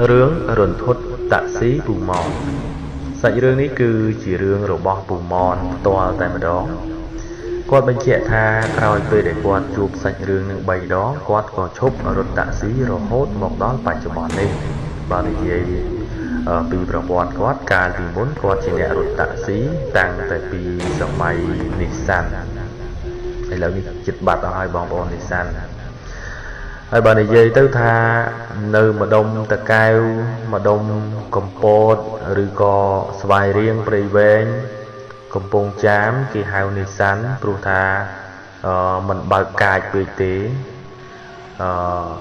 រឿងរន្ធត់តាក់ស៊ីពូម៉នសាច់រឿងនេះគឺជារឿងរបស់ពូម៉នផ្ទាល់តែម្ដងគាត់បញ្ជាក់ថាក្រោយពេលដែលគាត់ជួបសាច់រឿងនឹង3ដងគាត់ក៏ឈប់រត់តាក់ស៊ីរហូតមកដល់បច្ចុប្បន្ននេះបើនិយាយពីប្រវត្តិគាត់កាលពីមុនគាត់ជាអ្នករត់តាក់ស៊ីតាំងតែពីសម័យ Nissan ឥឡូវនេះជិតបាត់អស់ហើយបងប្អូន Nissan ហើយបើនិយាយទៅថានៅម្ដុំតកែវម្ដុំកំពតឬក៏ស្វាយរៀងព្រៃវែងកំពង់ចាមគេហៅ Nissan ព្រោះថាมันបើកកាចពេកទេ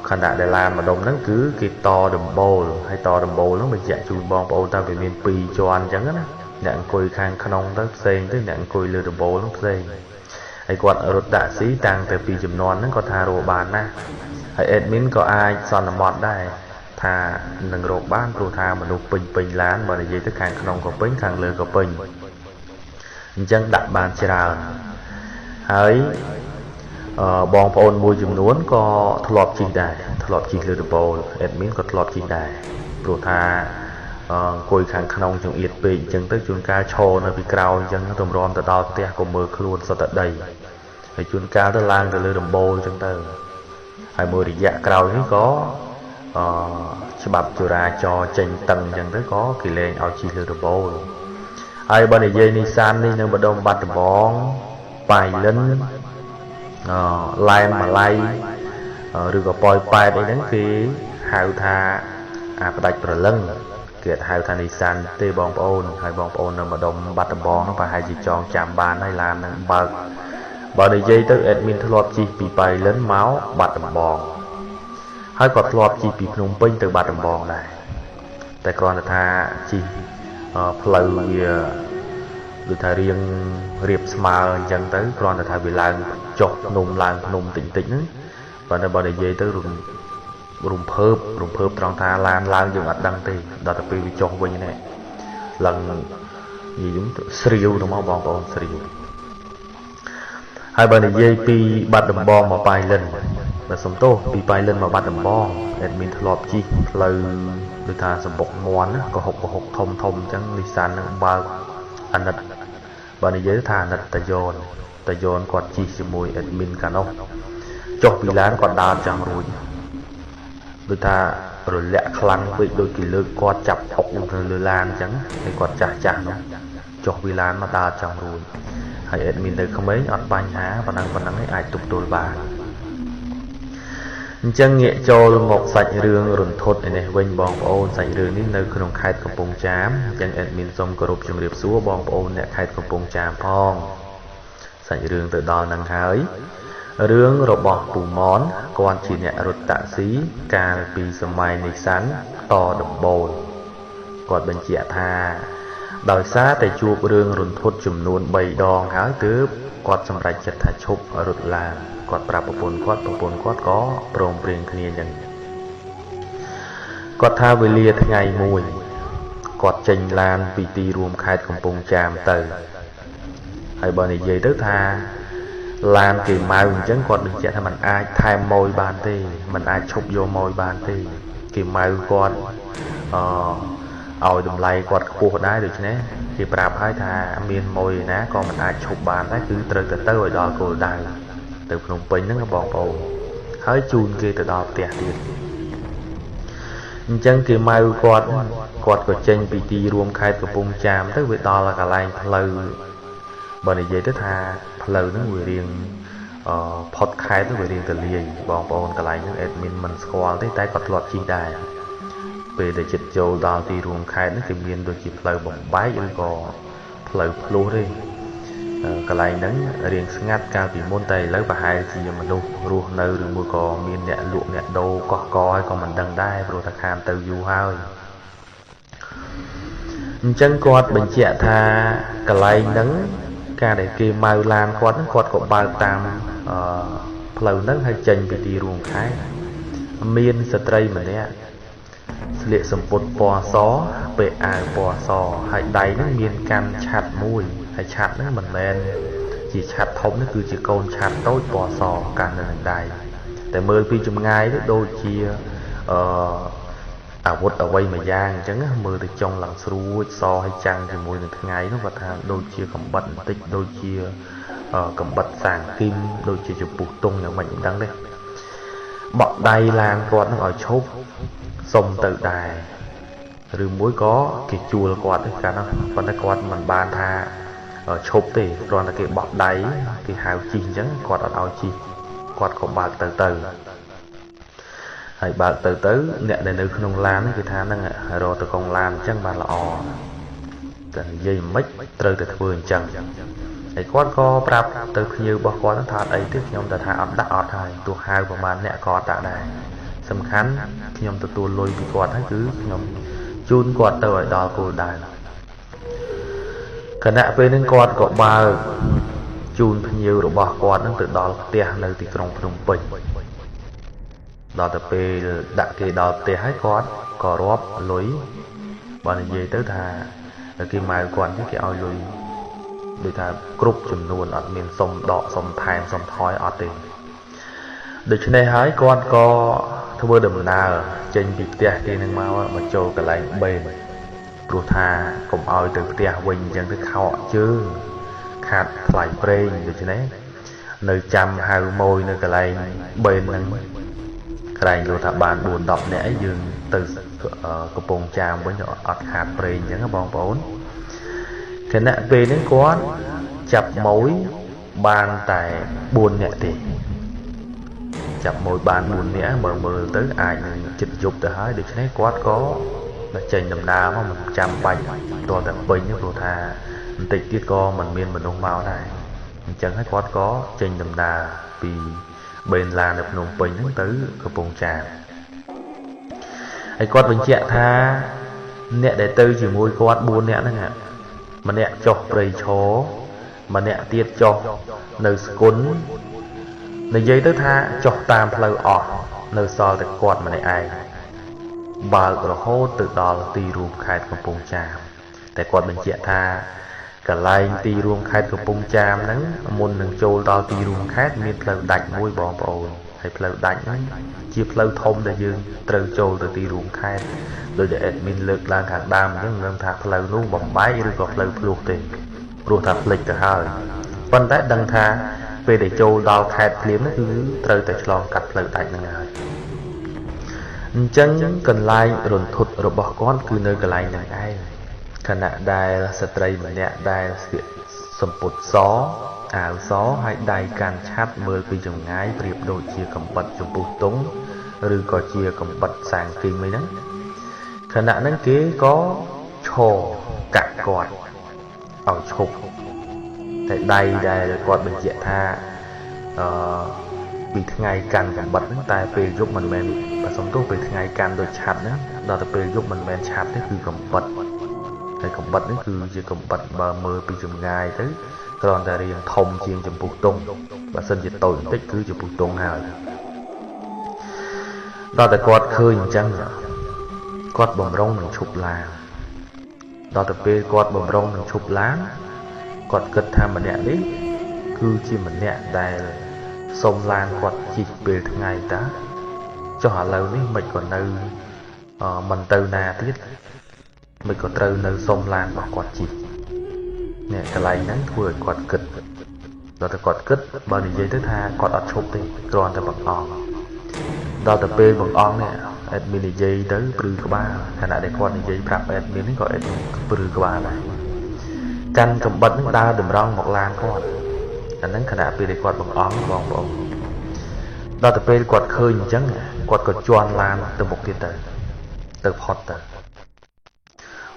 ខណៈដែលឡានម្ដុំហ្នឹងគឺគេតដំបូលហើយតដំបូលហ្នឹងបញ្ជាក់ជូនបងប្អូនតើវាមាន2ជាន់អញ្ចឹងណាអ្នកអង្គុយខាងក្នុងទៅផ្សេងទៅអ្នកអង្គុយលើដំបូលហ្នឹងផ្សេងហើយគាត់រត់តាក់ស៊ីតាំងតែពីចំនួនហ្នឹងគាត់ថារកបានណាហើយ admin ក៏អាចសន្មត់ដែរថានឹងរកបានព្រោះថាមនុស្សពេញពេញឡានបើនិយាយទៅខាងក្នុងក៏ពេញខាងលើក៏ពេញអញ្ចឹងដាក់បានច្រើនហើយបងប្អូនមួយចំនួនក៏ធ្លាប់ជិះដែរធ្លាប់ជិះលើដំបូល admin ក៏ធ្លាប់ជិះដែរព្រោះថាអង្គុយខាងក្នុងចង្អៀតពេកអញ្ចឹងទៅជួនកាលឈរនៅពីក្រោយអញ្ចឹងទម្រាំទៅដល់ផ្ទះក៏មើលខ្លួនសុទ្ធតែដីហើយជួនកាលទៅឡើងទៅលើដំបូលអញ្ចឹងទៅហើយមួយរយៈក្រោយនេះក៏ច្បាប់ចរាចរណ៍ចេញតឹងអញ្ចឹងទៅក៏គេលែងឲ្យជិះលើដំបូលហើយបើនិយាយ Nissan នេះនៅម្ដុំបាត់ដំបងប៉ៃលិនឡែមម៉ាឡៃឬក៏ប៉ោយប៉ែតអីហ្នឹងគេហៅថាអាផ្ដាច់ព្រលឹងគេហៅថា Nissan ទេបងប្អូនហើយបងប្អូននៅម្ដុំបាត់ដំបងហ្នឹងប្រហែលជាចងចាំបានហើយឡានហ្នឹងបើកបើនិយាយទៅ admin ធ្លាប់ជិះពីប៉ៃលិនមកបាត់ដំបងហើយក៏ធ្លាប់ជិះពីភ្នំពេញទៅបាត់ដំបងដែរតែគ្រាន់តែថាជិះផ្លូវវាដូចថារៀងរៀបស្មើអញ្ចឹងទៅគ្រាន់តែថាវាឡើងចុះភ្នំឡើងភ្នំតិចតិចហ្នឹងប៉ុន្តែបើនិយាយទៅរំភើបរំភើបត្រង់ថាឡានឡើងយើងអត់ដឹងទេដល់ទៅពេលវាចុះវិញនេះឡើងនិយាយស្រាវទៅមកបងប្អូនស្រាវហើយបើនិយាយពីបាត់ដំបងមកប៉ៃលិនបើសុំទោសពីប៉ៃលិនមកបាត់ដំបង admin ធ្លាប់ជិះផ្លូវដូចថាសម្បុកមន់ណាកុហកកុហកធំធំអញ្ចឹង Nissan នឹងបើកអាណិតបើនិយាយថាអាណិតតាយ៉នតាយ៉នគាត់ជិះជាមួយ admin កាលនោះចុះពីឡានគាត់ដើរចង់រួចដូចថារលាក់ខ្លាំងពេកដូចគេលើកគាត់ចាប់អុកនៅលើឡានអញ្ចឹងហើយគាត់ចាស់ចាស់នោះចុះពីឡានមកដើរចង់រួចហើយ admin ទៅក្មេងអត់បញ្ហាប៉ុណ្ណឹងប៉ុណ្ណឹងឯងអាចទប់ទល់បានអញ្ចឹងងាកចូលមកសាច់រឿងរន្ធត់ឯនេះវិញបងប្អូនសាច់រឿងនេះនៅក្នុងខេត្តកំពង់ចាមអញ្ចឹង admin សូមគោរពជម្រាបសួរបងប្អូនអ្នកខេត្តកំពង់ចាមផងសាច់រឿងទៅដល់នឹងហើយរឿងរបស់ពូម៉នគាត់ជាអ្នករត់តាក់ស៊ីកាលពីសម័យ Nissan តដំបូលគាត់បញ្ជាក់ថាដោយសារតែជួបរឿងរន្ធត់ចំនួន3ដងហើយទើបគាត់សម្រេចចិត្តថាឈប់រត់ឡានគាត់ប្រាប់ប្រពន្ធគាត់ប្រពន្ធគាត់ក៏ព្រមព្រៀងគ្នាអញ្ចឹងគាត់ថាវេលាថ្ងៃមួយគាត់ចេញឡានពីទីរួមខេត្តកំពង់ចាមទៅហើយបើនិយាយទៅថាឡានគេម៉ៅអញ្ចឹងគាត់បញ្ជាក់ថាมันអាចថែមម៉ួយបានទេมันអាចឈប់យកម៉ួយបានទេគេម៉ៅគាត់ឲ្យតម្លៃគាត់ខ្ពស់ដែរដូច្នេះគេប្រាប់ហើយថាមានម៉ួយណាក៏មិនអាចឈប់បានដែរគឺត្រូវតែទៅឲ្យដល់គោលដៅទៅភ្នំពេញហ្នឹងបងប្អូនហើយជូនគេទៅដល់ផ្ទះទៀតអញ្ចឹងគេម៉ៅគាត់គាត់ក៏ចេញពីទីរួមខេត្តកំពង់ចាមទៅវាដល់កន្លែងផ្លូវបើនិយាយទៅថាផ្លូវហ្នឹងវារៀងផុតខេត្តទៅវារៀងទលាយបងប្អូនកន្លែងហ្នឹង admin មិនស្គាល់ទេតែគាត់ធ្លាប់ជិះដែរពេលដែលចិត្តចូលដល់ទីរួមខេត្តហ្នឹងគេមានដូចជាផ្លូវបំបែកឬក៏ផ្លូវភ្លោះទេកន្លែងហ្នឹងរៀងស្ងាត់កាលពីមុនតែឥឡូវប្រហែលជាមនុស្សរស់នៅឬមួយក៏មានអ្នកលក់អ្នកដូរកោះកហើយក៏មិនដឹងដែរព្រោះថាខានទៅយូរហើយអញ្ចឹងគាត់បញ្ជាក់ថាកន្លែងហ្នឹងការដែលគេម៉ៅឡានគាត់ហ្នឹងគាត់ក៏បើកតាមផ្លូវហ្នឹងហើយចេញពីទីរួមខេត្តមានស្ត្រីម្នាក់ស្លៀកសំពត់ពណ៌សពាក់អាវពណ៌សហើយដៃហ្នឹងមានកាន់ឆ័ត្រមួយហើយឆ័ត្រហ្នឹងមិនមែនជាឆ័ត្រធំនេះគឺជាកូនឆ័ត្រតូចពណ៌សកាន់នៅនឹងដៃតែមើលពីចម្ងាយទៅដូចជា អាវុធអ្វីមួយយ៉ាងអញ្ចឹងមើលទៅចុងឡើងស្រួចសឲ្យចាំងជាមួយនឹងថ្ងៃនោះគាត់ថាដូចជាកំបិតបន្តិចដូចជាកំបិតសាងគីមដូចជាចំពុះតុងយ៉ាងម៉េចមិនដឹងទេបក់ដៃឡានគាត់នឹងឲ្យឈប់សុំទៅដែរឬមួយក៏គេជួលគាត់ទេកាលនោះប៉ុន្តែគាត់មិនបានថាឈប់ទេគ្រាន់តែគេបក់ដៃគេហៅជិះអញ្ចឹងគាត់អត់ឲ្យជិះគាត់ក៏បើកទៅហើយបើកទៅអ្នកដែលនៅក្នុងឡានហ្នឹងគេថាហ្នឹងរកទៅកងឡានអញ្ចឹងបានល្អតែនិយាយមិនត្រូវតែធ្វើអញ្ចឹងហើយគាត់ក៏ប្រាប់ទៅភ្ញៀវរបស់គាត់ថាអត់អីទេខ្ញុំតែថាអត់ដាក់អត់ហើយទោះហៅប្រហែលអ្នកក៏អត់ដាក់ដែរសំខាន់ខ្ញុំទទួលលុយពីគាត់ហើយគឺខ្ញុំជូនគាត់ទៅឲ្យដល់គោលដៅខណៈពេលហ្នឹងគាត់ក៏បើកជូនភ្ញៀវរបស់គាត់ហ្នឹងទៅដល់ផ្ទះនៅទីក្រុងភ្នំពេញដល់ទៅពេលដាក់គេដល់ផ្ទះហើយគាត់ក៏រាប់លុយបើនិយាយទៅថាគេម៉ៅគាត់គេឲ្យលុយដូចថាគ្រប់ចំនួនអត់មានសុំដកសុំថែមសុំថយអត់ទេដូច្នេះហើយគាត់ក៏ធ្វើដំណើរចេញពីផ្ទះគេនឹងមកចូលកន្លែងបេនព្រោះថាកុំឲ្យទៅផ្ទះវិញអញ្ចឹងទៅខកជើងខាតថ្លៃប្រេងដូច្នេះនៅចាំហៅម៉ួយនៅកន្លែងបេនហ្នឹងក្រែងលោថាបាន4 10នាក់អីយើងទៅកំពង់ចាមវិញអត់ខាតប្រេងអញ្ចឹងបងប្អូនខណៈពេលហ្នឹងគាត់ចាប់ម៉ួយបានតែ4នាក់ទេចាប់ម៉ួយបាន4នាក់មើលទៅអាចនឹងចិត្តយប់ទៅហើយដូច្នេះគាត់ក៏ចេញដំណើរមកមិនចាំបាច់ទាល់តែពេញទេព្រោះថាបន្តិចទៀតក៏មិនមានមនុស្សមកដែរអញ្ចឹងហើយគាត់ក៏ចេញដំណើរពីបេនឡាននៅភ្នំពេញហ្នឹងទៅកំពង់ចាមហើយគាត់បញ្ជាក់ថាអ្នកដែលទៅជាមួយគាត់4នាក់ហ្នឹងម្នាក់ចុះព្រៃឈរម្នាក់ទៀតចុះនៅស្គុននិយាយទៅថាចុះតាមផ្លូវអស់នៅសល់តែគាត់ម្នាក់ឯងបើករហូតទៅដល់ទីរួមខេត្តកំពង់ចាមតែគាត់បញ្ជាក់ថាកន្លែងទីរួមខេត្តកំពង់ចាមហ្នឹងមុននឹងចូលដល់ទីរួមខេត្តមានផ្លូវដាច់មួយបងប្អូនហើយផ្លូវដាច់ហ្នឹងជាផ្លូវធំដែលយើងត្រូវចូលទៅទីរួមខេត្តដោយដែល admin លើកឡើងខាងដើមអញ្ចឹងមិនដឹងថាផ្លូវនោះបំបែកឬក៏ផ្លូវភ្លោះទេព្រោះថាភ្លេចទៅហើយប៉ុន្តែដឹងថាពេលដែលចូលដល់ខេត្តភ្លាមនោះគឺត្រូវតែឆ្លងកាត់ផ្លូវដាច់ហ្នឹងហើយអញ្ចឹងកន្លែងរន្ធត់របស់គាត់គឺនៅកន្លែងហ្នឹងឯងខណៈដែលស្ត្រីម្នាក់ដែលស្លៀកសំពត់សអាវសហើយដៃកាន់ឆាត់មើលពីចម្ងាយប្រៀបដូចជាកំបិតចំពុះតុងឬក៏ជាកំបិតសាងគីមអីហ្នឹងខណៈហ្នឹងគេក៏ឈរកាក់គាត់ឲ្យឈប់តែដៃដែលគាត់បញ្ជាក់ថាពីថ្ងៃកាន់កំបិតហ្នឹងតែពេលយប់មិនមែនបើសុំទោសពេលថ្ងៃកាន់ដូចឆាត់ហ្នឹងដល់ទៅពេលយប់មិនមែនឆាត់ទេគឺកំបិតហើយកំបិតនេះគឺជាកំបិតបើមើលពីចម្ងាយទៅគ្រាន់តែរាងធំជាងចំពុះតុងបើសិនជាតូចបន្តិចគឺចំពុះតុងហើយដល់តែគាត់ឃើញអញ្ចឹងគាត់បំរុងនឹងឈប់ឡានដល់ទៅពេលគាត់បំរុងនឹងឈប់ឡានគាត់គិតថាម្នាក់នេះគឺជាម្នាក់ដែលសុំឡានគាត់ជិះពេលថ្ងៃតាចុះឥឡូវនេះមិនក៏នៅមិនទៅណាទៀតមិនក៏ត្រូវនៅសុំឡានរបស់គាត់ជិះនេះកន្លែងហ្នឹងធ្វើឲ្យគាត់គិតដល់តែគាត់គិតបើនិយាយទៅថាគាត់អត់ឈប់ទេគ្រាន់តែបង្អង់ដល់ទៅពេលបង្អង់នេះ admin និយាយទៅព្រឺក្បាលខណៈដែលគាត់និយាយប្រាប់ admin ហ្នឹងក៏ admin ព្រឺក្បាលដែរកាន់កំបិតហ្នឹងដើរតម្រង់មកឡានគាត់អាហ្នឹងខណៈពេលដែលគាត់បង្អង់បងប្អូនដល់ទៅពេលគាត់ឃើញអញ្ចឹងគាត់ក៏ជន់ឡានទៅមុខទៀតទៅផុតទៅ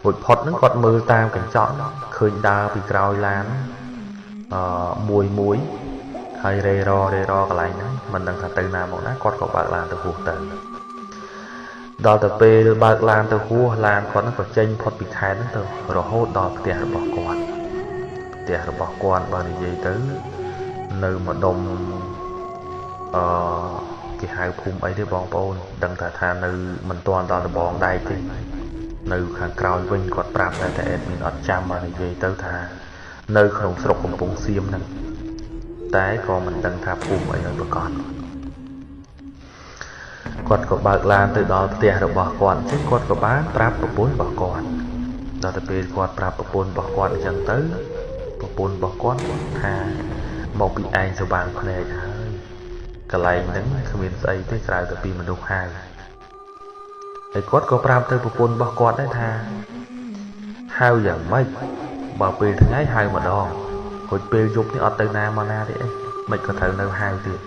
រួចផុតហ្នឹងគាត់មើលតាមកញ្ចក់ឃើញដើរពីក្រោយឡានមួយហើយរេរកន្លែងហ្នឹងមិនដឹងថាទៅណាមកណាគាត់ក៏បើកឡានទៅហួសទៅដល់ទៅពេលបើកឡានទៅហួសឡានគាត់ហ្នឹងក៏ចេញផុតពីខេត្តហ្នឹងទៅរហូតដល់ផ្ទះរបស់គាត់ផ្ទះរបស់គាត់បើនិយាយទៅនៅម្ដុំគេហៅភូមិអីទេបងប្អូនដឹងថានៅមិនទាន់ដល់ដបងដែកទេនៅខាងក្រោយវិញគាត់ប្រាប់តែ admin អត់ចាំបើនិយាយទៅថានៅក្នុងស្រុកកំពង់សៀមហ្នឹងតែក៏មិនដឹងថាភូមិអីឲ្យប្រកប គាត់ក៏បើកឡានទៅដល់ផ្ទះរបស់គាត់អញ្ចឹងគាត់ក៏បានប្រាប់ប្រពន្ធរបស់គាត់ដល់ទៅពេលគាត់ប្រាប់ប្រពន្ធរបស់គាត់អញ្ចឹងទៅប្រពន្ធរបស់គាត់ថាមកពីឯងស្វាងភ្នែកហើយកន្លែងហ្នឹងគ្មានស្អីទេក្រៅតែពីមនុស្សហៅហើយគាត់ក៏ប្រាប់ទៅប្រពន្ធរបស់គាត់ដែរថាហៅយ៉ាងម៉េចបើពេលថ្ងៃហៅម្ដងរួចពេលយប់នេះអត់ទៅណាមកណាទេអីមិនក៏ត្រូវនៅហៅទៀត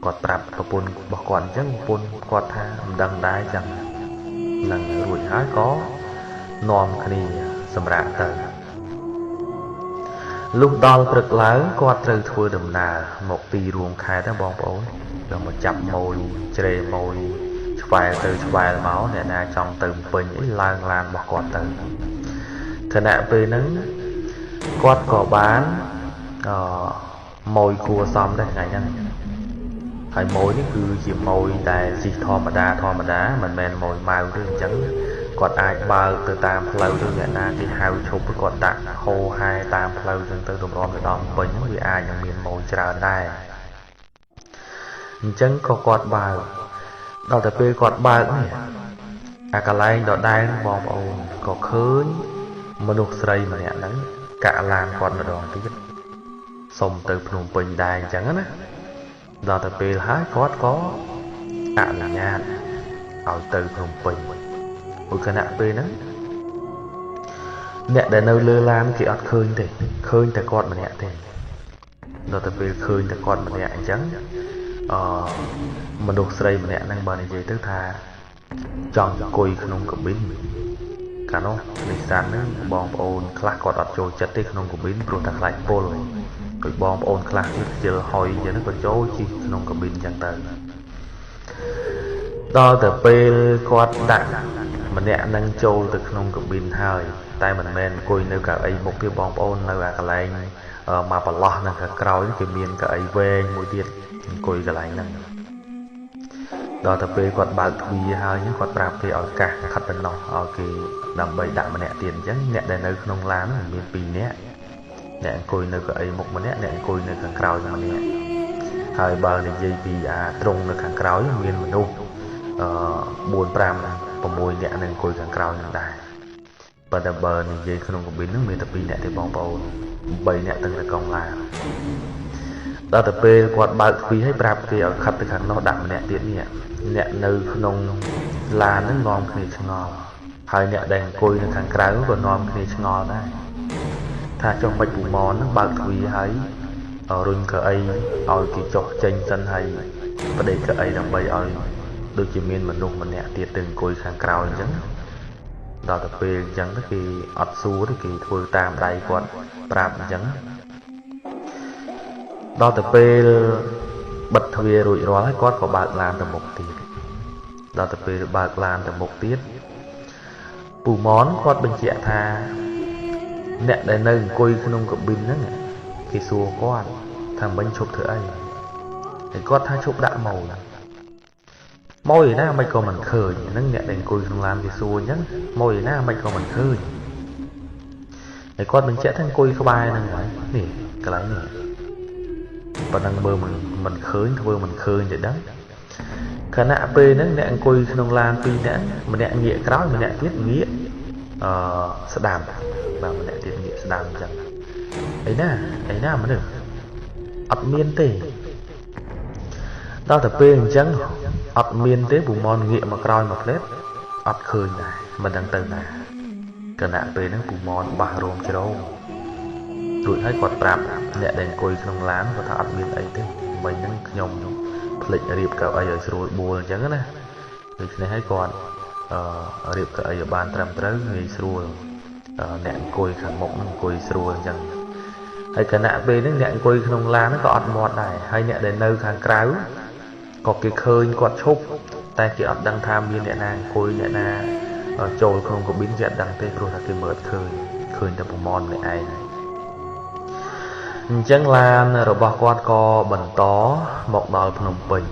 គាត់ប្រាប់ប្រពន្ធរបស់គាត់អញ្ចឹងប្រពន្ធគាត់ថាមិនដឹងដែរចឹងនឹងរួចហើយក៏នាំគ្នាសម្រាកទៅលុះដល់ព្រឹកឡើងគាត់ត្រូវធ្វើដំណើរមកទីរួមខេត្តណាបងប្អូនដល់មកចាប់ម៉ួយជ្រេម៉ួយឆ្វែលទៅឆ្វែលមកអ្នកណាចង់ទៅពេញអីឡើងឡានរបស់គាត់ទៅខណៈពេលហ្នឹងគាត់ក៏បានម៉ួយគួសមដែរថ្ងៃហ្នឹងហើយម៉ួយនេះគឺជាម៉ួយដែលជិះធម្មតាមិនមែនម៉ួយម៉ៅទេអញ្ចឹងគាត់អាចបើកទៅតាមផ្លូវទៅអ្នកណាគេហៅឈប់គាត់ដាក់ហោហែតាមផ្លូវចឹងទៅទម្រាំទៅដល់ពេញវាអាចនឹងមានម៉ួយច្រើនដែរអញ្ចឹងក៏គាត់បើកដល់តែពេលគាត់បើកនេះអាកន្លែងដដែលបងប្អូនក៏ឃើញមនុស្សស្រីម្នាក់ហ្នឹងកាក់ឡានគាត់ម្ដងទៀតសុំទៅភ្នំពេញដែរអញ្ចឹងណាដល់តែពេលហើយគាត់ក៏អនុញ្ញាតឲ្យទៅភ្នំពេញមួយខណៈពេលហ្នឹងអ្នកដែលនៅលើឡានគេអត់ឃើញទេឃើញតែគាត់ម្នាក់ទេដល់តែពេលឃើញតែគាត់ម្នាក់អញ្ចឹងមនុស្សស្រីម្នាក់ហ្នឹងបើនិយាយទៅថាចង់អង្គុយក្នុងកាប៊ីនកាលនោះនេសាទហ្នឹងបងប្អូនខ្លះគាត់អត់ចូលចិត្តទេក្នុងកាប៊ីនព្រោះតែខ្លាចពុលដូចបងប្អូនខ្លះទៀតខ្ជិលហុយអញ្ចឹងក៏ចូលជិះក្នុងកាប៊ីនអញ្ចឹងទៅដល់តែពេលគាត់ដាក់ម្នាក់នឹងចូលទៅក្នុងកាប៊ីនហើយតែមិនមែនអង្គុយនៅកៅអីមុខទេបងប្អូននៅអាកន្លែងមកប្រឡោះនៅខាងក្រោយគេមានកៅអីវែងមួយទៀតអង្គុយកន្លែងហ្នឹងដល់តែពេលគាត់បើកទ្វារហើយគាត់ប្រាប់គេឲ្យកាសខិតទៅណោះឲ្យគេដើម្បីដាក់ម្នាក់ទៀតអញ្ចឹងអ្នកដែលនៅក្នុងឡានមាន2នាក់អ្នកអង្គុយនៅកៅអីមុខម្នាក់អ្នកអង្គុយនៅខាងក្រោយម្នាក់ហើយបើនិយាយពីអាត្រង់នៅខាងក្រោយមានមនុស្ស4 5 6នាក់នឹងអង្គុយខាងក្រោយនឹងដែរប៉ុន្តែបើនិយាយក្នុងកាប៊ីនហ្នឹងមានតែ2នាក់ទេបងប្អូន3នាក់ទាំងតែកង់ឡានដល់តែពេលគាត់បើកទ្វារឲ្យប្រាប់គេឲ្យខិតទៅខាងនោះដាក់ម្នាក់ទៀតនេះអ្នកនៅក្នុងឡានហ្នឹងនាំគ្នាឆ្ងល់ហើយអ្នកដែលអង្គុយនៅខាងក្រៅក៏នាំគ្នាឆ្ងល់ដែរថាចុះមិនពូម៉នហ្នឹងបើកទ្វារហើយរុញកៅអីឲ្យគេចុះចេញសិនហើយបដិកៅអីដើម្បីឲ្យដូចជាមានមនុស្សម្នាក់ទៀតទៅអង្គុយខាងក្រោយអញ្ចឹងដល់ទៅពេលអញ្ចឹងទៅគេអត់សួរទេគេធ្វើតាមដៃគាត់ប្រាប់អញ្ចឹងដល់ទៅពេលបិទទ្វាររួចរាល់ហើយគាត់ក៏បើកឡានទៅមុខទៀតដល់ទៅពេលបើកឡានទៅមុខទៀតពូម៉នគាត់បញ្ជាក់ថាអ្នកដែលនៅអង្គុយក្នុងកាប៊ីនហ្នឹងគេសួរគាត់ថាមិញឈប់ធ្វើអីហើយគាត់ថាឈប់ដាក់ម៉ូយម៉ួយណាមិនក៏មិនឃើញហ្នឹងអ្នកដែលអង្គុយក្នុងឡានគេសួរអញ្ចឹងម៉ួយណាមិនក៏មិនឃើញហើយគាត់បញ្ជាក់ថាអង្គុយក្បែរហ្នឹងហើយនេះកន្លែងនេះប៉ុណ្ណឹងមើលមិនឃើញធ្វើមិនឃើញទេដឹងខណៈពេលហ្នឹងអ្នកអង្គុយក្នុងឡាន2នាក់ម្នាក់ងាកក្រោយម្នាក់ទៀតងាកស្ដាំបាទម្នាក់ទៀតងាកស្ដាំអញ្ចឹងអីណាមនុស្សអត់មានទេដល់តែពេលអញ្ចឹងអត់មានទេពូម៉នងាកមកក្រោយមកផ្លែតអត់ឃើញដែរមិនដឹងទៅណាខណៈពេលហ្នឹងពូម៉នបាសរោមជ្រោងរួចហើយគាត់ប្រាប់អ្នកដែលអង្គុយក្នុងឡានគាត់ថាអត់មានអីទេមិញហ្នឹងខ្ញុំភ្លេចរៀបកៅអីឲ្យស្រួលបួលអញ្ចឹងណាដូច្នេះហើយគាត់រៀបកៅអីឲ្យបានត្រឹមត្រូវងាយស្រួលអ្នកអង្គុយខាងមុខហ្នឹងអង្គុយស្រួលអញ្ចឹងហើយខណៈពេលហ្នឹងអ្នកអង្គុយក្នុងឡានហ្នឹងក៏អត់មាត់ដែរហើយអ្នកដែលនៅខាងក្រៅក៏គេឃើញគាត់ឈប់តែគេអត់ដឹងថាមានអ្នកណាអង្គុយអ្នកណាចូលក្នុងកាប៊ីនគេអត់ដឹងទេព្រោះថាគេមើលអត់ឃើញឃើញតែប្រមនម្នាក់ឯងអញ្ចឹងឡានរបស់គាត់ក៏បន្តមកដល់ភ្នំពេញ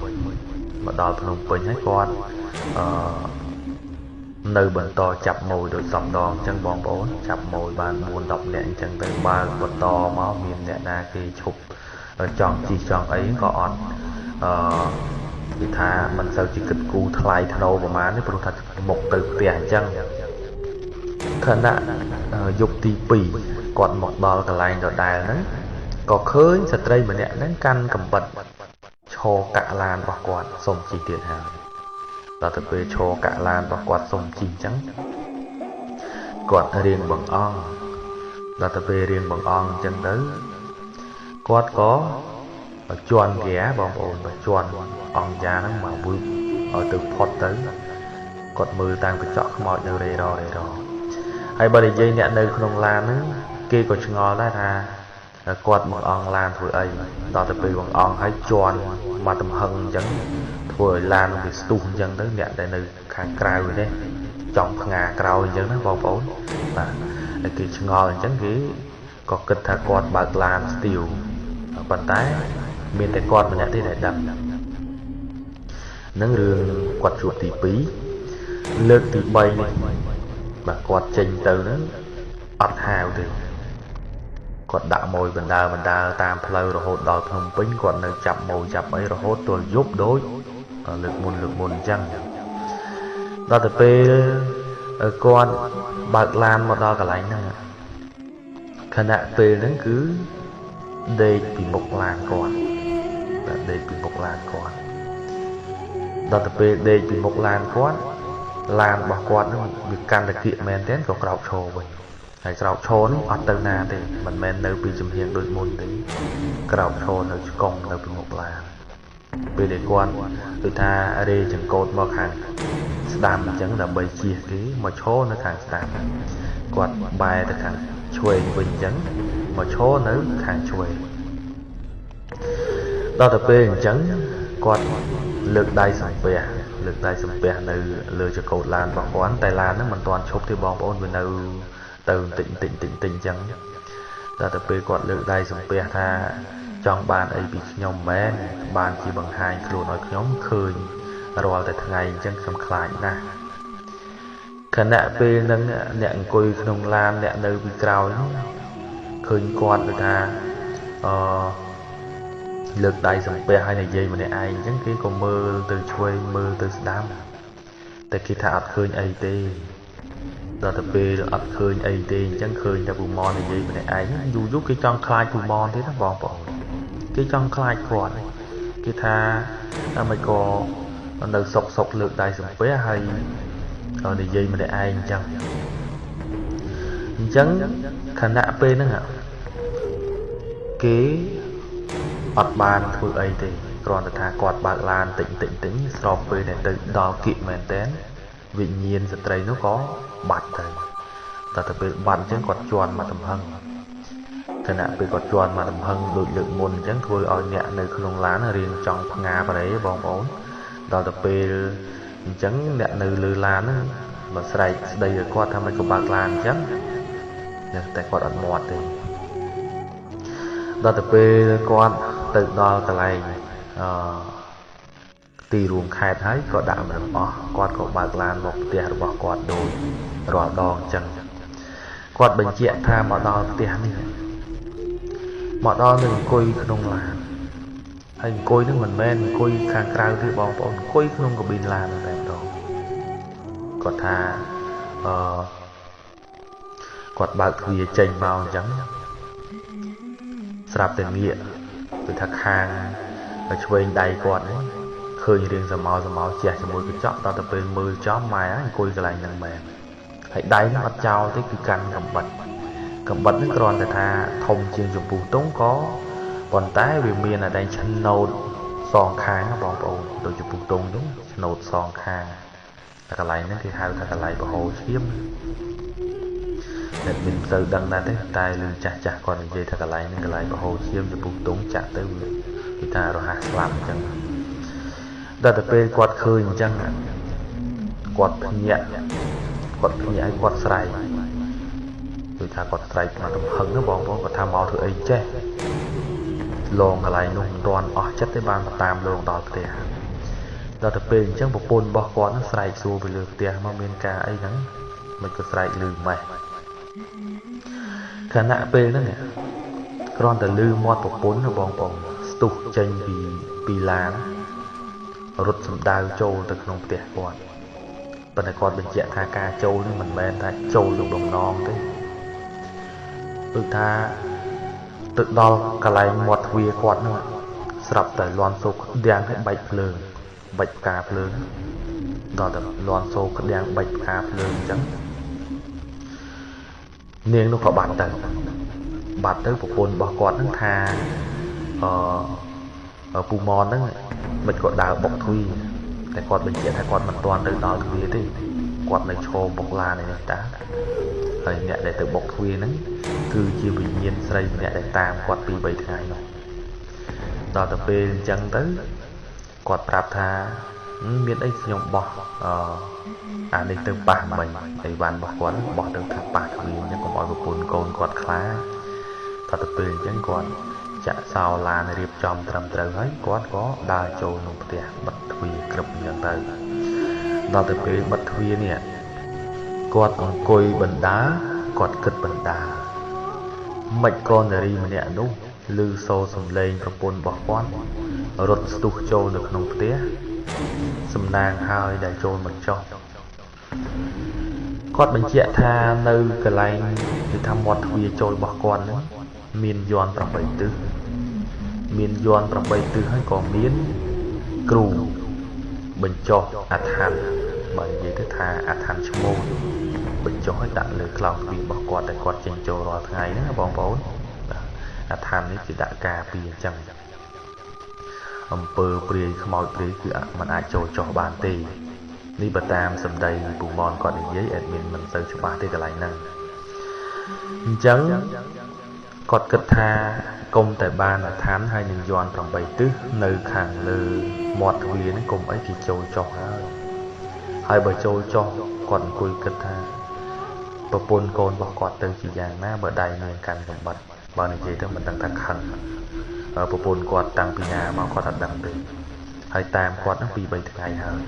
មកដល់ភ្នំពេញហើយគាត់នៅបន្តចាប់ម៉ួយដូចសំដងអញ្ចឹងបងប្អូនចាប់ម៉ួយបាន4 10នាក់អញ្ចឹងទៅបើកបន្តមកមានអ្នកណាគេឈប់ចង់ជិះចង់អីក៏អត់ គឺថាមិនសូវជាគិតគូរថ្លៃថ្នូរប្រហែលទេព្រោះថាមុខទៅផ្ទះអញ្ចឹងខណៈយប់ទី2គាត់មកដល់កន្លែងដដែលហ្នឹងក៏ឃើញស្ត្រីម្នាក់ហ្នឹងកាន់កំបិតឈរកាក់ឡានរបស់គាត់សុំជិះទៀតហើយដល់ទៅពេលឈរកាក់ឡានរបស់គាត់សុំជិះអញ្ចឹងគាត់រៀងបង្អង់ដល់ទៅពេលរៀងបង្អង់អញ្ចឹងទៅគាត់ក៏ជន់ហ្គាបងប្អូនបើជន់អង្គយ៉ាហ្នឹងមកវឹបឲ្យទៅផុតទៅគាត់មើលតាមកញ្ចក់ខ្មោចនៅរេររេរហើយបើនិយាយអ្នកនៅក្នុងឡានហ្នឹងគេក៏ឆ្ងល់ដែរថាគាត់មកអង្គឡានធ្វើអីដល់ទៅពេលបង្អង់ហើយជន់មកទំហឹងអញ្ចឹងធ្វើឲ្យឡានវាស្ទុះអញ្ចឹងទៅអ្នកដែលនៅខាងក្រៅនេះចង់ផ្ងាក្រោយអញ្ចឹងណាបងប្អូនបាទហើយគេឆ្ងល់អញ្ចឹងគេក៏គិតថាគាត់បើកឡានស្ទាវប៉ុន្តែមានតែគាត់ម្នាក់ទេដែលដឹងនឹងរឿងគាត់ជួបទី2លើកទី3នេះបាទគាត់ចេញទៅហ្នឹងអត់ហាវទេគាត់ដាក់ម៉ួយបណ្ដើតាមផ្លូវរហូតដល់ភ្នំពេញគាត់នៅចាប់ម៉ួយចាប់អីរហូតទល់យប់ដូចលើកមុនអញ្ចឹងដល់ទៅពេលគាត់បើកឡានមកដល់កន្លែងហ្នឹងខណៈពេលហ្នឹងគឺដេកពីមុខឡានគាត់បាទដេកពីមុខឡានគាត់ដល់ទៅពេលដេកពីមុខឡានគាត់ឡានរបស់គាត់ហ្នឹងវាកាន់តែគៀកមែនទែនក៏ក្រោកឈរវិញហើយក្រោកឈរនេះអត់ទៅណាទេមិនមែននៅពីចំហៀងដូចមុនទេក្រោកឈរនៅឆ្កងនៅពីមុខឡានពេលដែលគាត់ដូចថារេចង្កូតមកខាងស្ដាំអញ្ចឹងដើម្បីជៀសគេមកឈរនៅខាងស្ដាំគាត់បែរទៅខាងឆ្វេងវិញអញ្ចឹងមកឈរនៅខាងឆ្វេងដល់ទៅពេលអញ្ចឹងគាត់លើកដៃសំពះលើកដៃសំពះនៅលើចកោតឡានរបស់គាត់តែឡានហ្នឹងមិនទាន់ឈប់ទេបងប្អូនវានៅទៅបន្តិចបន្តិចបន្តិចអញ្ចឹងដល់ទៅពេលគាត់លើកដៃសំពះថាចង់បានអីពីខ្ញុំមែនបានជាបង្ហាញខ្លួនឲ្យខ្ញុំឃើញរាល់តែថ្ងៃអញ្ចឹងខ្ញុំខ្លាចណាស់ខណៈពេលហ្នឹងអ្នកអង្គុយក្នុងឡានអ្នកនៅពីក្រោយនោះឃើញគាត់ដូចថាអឺលើកដៃសំពះឲ្យនិយាយម្នាក់ឯងអញ្ចឹងគេក៏មើលទៅឆ្វេងមើលទៅស្ដាំតែគេថាអត់ឃើញអីទេដល់ទៅពេលអត់ឃើញអីទេអញ្ចឹងឃើញតែពូម៉ននិយាយម្នាក់ឯងយូរយូរគេចង់ខ្លាចពូម៉នទេណាបងប្អូនគេចង់ខ្លាចគាត់គេថាមិនក៏នៅសុកសុកលើកដៃសំពះហើយនិយាយម្នាក់ឯងអញ្ចឹងខណៈពេលហ្នឹងគេអត់បានធ្វើអីទេគ្រាន់តែថាគាត់បើកឡានតិចតិចតិចស្របពេលដែលទៅដល់គៀកមែនតើវិញ្ញាណស្ត្រីនោះក៏បាត់ទៅតែទៅពេលបាត់អញ្ចឹងគាត់ជន់មកទំហឹងខណៈពេលគាត់ជន់មកទំហឹងដូចលើកមុនអញ្ចឹងធ្វើឲ្យអ្នកនៅក្នុងឡានរៀងចង់ផ្ងាបរិយបងប្អូនដល់ទៅពេលអញ្ចឹងអ្នកនៅលើឡានហ្នឹងបើស្រែកស្ដីឲ្យគាត់ថាមិនក៏បើកឡានអញ្ចឹងតែគាត់អត់មាត់ទេដល់ទៅពេលគាត់ទៅដល់កន្លែងអឺទីរួមខេត្តហើយក៏ដាក់មិនអស់គាត់ក៏បើកឡានមកផ្ទះរបស់គាត់ដូចរាល់ដងអញ្ចឹងគាត់បញ្ជាក់ថាមកដល់ផ្ទះនេះមកដល់នឹងអង្គុយក្នុងឡានហើយអង្គុយនឹងមិនមែនអង្គុយខាងក្រៅទេបងប្អូនអង្គុយក្នុងកាប៊ីនឡានតែម្ដងគាត់ថាអឺគាត់បើកទ្វារចេញមកអញ្ចឹងស្រាប់តែងាកគឺថាខាងឆ្វេងដៃគាត់ហ្នឹងឃើញរៀងសមោសមោជះជាមួយកញ្ចក់ដល់ទៅពេលមើលចំម៉ែអង្គុយកន្លែងហ្នឹងមែនហើយដៃហ្នឹងអត់ចោលទេគឺកាន់កំបិតកំបិតហ្នឹងគ្រាន់តែថាធំជាងចំពុះទងក៏ប៉ុន្តែវាមានអាដែងឆ្នោតសងខាងបងប្អូនដូចចំពុះទងហ្នឹងឆ្នោតសងខាងតែកន្លែងហ្នឹងគេហៅថាកន្លែងបហូរឈាមអ្នកមិនសូវដឹងដែរទេតែឮចាស់ចាស់គាត់និយាយថាកន្លែងហ្នឹងកន្លែងបហូរឈាមចំពុះទងចាក់ទៅគេថារហ័សស្លាប់អញ្ចឹងដល់ទៅពេលគាត់ឃើញអញ្ចឹងគាត់ភ្ញាក់គាត់ភ្ញាក់ឲ្យគាត់ស្រែកដូចថាគាត់ស្រែកមកទំហឹងណាបងប្អូនគាត់ថាមកធ្វើអីចេះលងកន្លែងនោះមិនទាន់អស់ចិត្តទេបានមកតាមលងដល់ផ្ទះដល់ទៅពេលអញ្ចឹងប្រពន្ធរបស់គាត់នឹងស្រែកសួរពីលើផ្ទះមកមានការអីហ្នឹងមិនក៏ស្រែកលឺម៉េះខណៈពេលហ្នឹងគ្រាន់តែលឺមាត់ប្រពន្ធណាបងប្អូនស្ទុះចេញពីឡាន រត់សម្ដៅចូលទៅក្នុងផ្ទះគាត់ប៉ុន្តែគាត់បញ្ជាក់ថាការចូលនេះមិនមែនថាចូលយកបំណងទេដូចថាទៅដល់កន្លែងមាត់ទ្វារគាត់នោះស្រាប់តែលាន់សូក្តាំងឲ្យបែកភ្លើងបែកផ្កាភ្លើងដល់តែលាន់សូក្តាំងបែកផ្កាភ្លើងអញ្ចឹងនាងនោះក៏បាត់ទៅប្រពន្ធរបស់គាត់ហ្នឹងថាពូម៉នហ្នឹងមិនក៏ដើរបុកទ្វារតែគាត់បញ្ជាក់ថាគាត់មិនទាន់ទៅដល់ទ្វារទេគាត់នៅឈរបុកឡាននេះតាហើយអ្នកដែលទៅបុកទ្វារហ្នឹងគឺជាវិញ្ញាណស្រីម្នាក់ដែលតាមគាត់2 3ថ្ងៃនោះដល់ទៅពេលអញ្ចឹងទៅគាត់ប្រាប់ថាមានអីខ្ញុំបោះអានេះទៅប៉ះមិញអីវ៉ាន់របស់គាត់បោះទៅថាប៉ះទ្វារអញ្ចឹងកុំឲ្យប្រពន្ធកូនគាត់ខ្លាចដល់ទៅពេលអញ្ចឹងគាត់ចាក់សោឡានរៀបចំត្រឹមត្រូវហើយគាត់ក៏ដើរចូលក្នុងផ្ទះបិទទ្វារក្រឹបអញ្ចឹងទៅដល់ទៅពេលបិទទ្វារនេះគាត់អង្គុយបណ្ដាគាត់គិតបណ្ដាមិនក៏នារីម្នាក់នោះឮសូរសំឡេងប្រពន្ធរបស់គាត់រត់ស្ទុះចូលនៅក្នុងផ្ទះសំណាងហើយដែលចូលមិនចុះគាត់បញ្ជាក់ថានៅកន្លែងគេថាមាត់ទ្វារចូលរបស់គាត់ហ្នឹងមានយ័ន្ត8ទិសមានយ័ន្ត8ទិសហើយក៏មានគ្រូបញ្ចុះអាថ៌បើនិយាយទៅថាអាថ៌ឈ្មោះបញ្ចុះឲ្យដាក់លើខ្លោងទ្វាររបស់គាត់តែគាត់ចេញចូលរាល់ថ្ងៃហ្នឹងបងប្អូនអាថ៌នេះគេដាក់ការពារអញ្ចឹងអំពើព្រាយខ្មោចព្រាយគឺมันអាចចូលចុះបានទេនេះបើតាមសម្ដីពូម៉នគាត់និយាយអេដមីនមិនសូវច្បាស់ទេកន្លែងហ្នឹងអញ្ចឹងគាត់គិតថាកុំតែបានអាឋានហើយនឹងយ័ន្ត8ទិសនៅខាងលើមាត់ទ្វារហ្នឹងកុំអីគេចូលចុះហើយបើចូលចុះគាត់អង្គុយគិតថាប្រពន្ធកូនរបស់គាត់ទៅជាយ៉ាងណាបើដៃនាងកាន់កំបិតបើនិយាយទៅមិនដឹងថាខឹងប្រពន្ធគាត់តាំងពីណាមកគាត់អត់ដឹងទេហើយតាមគាត់ហ្នឹង2 3ថ្ងៃហើយ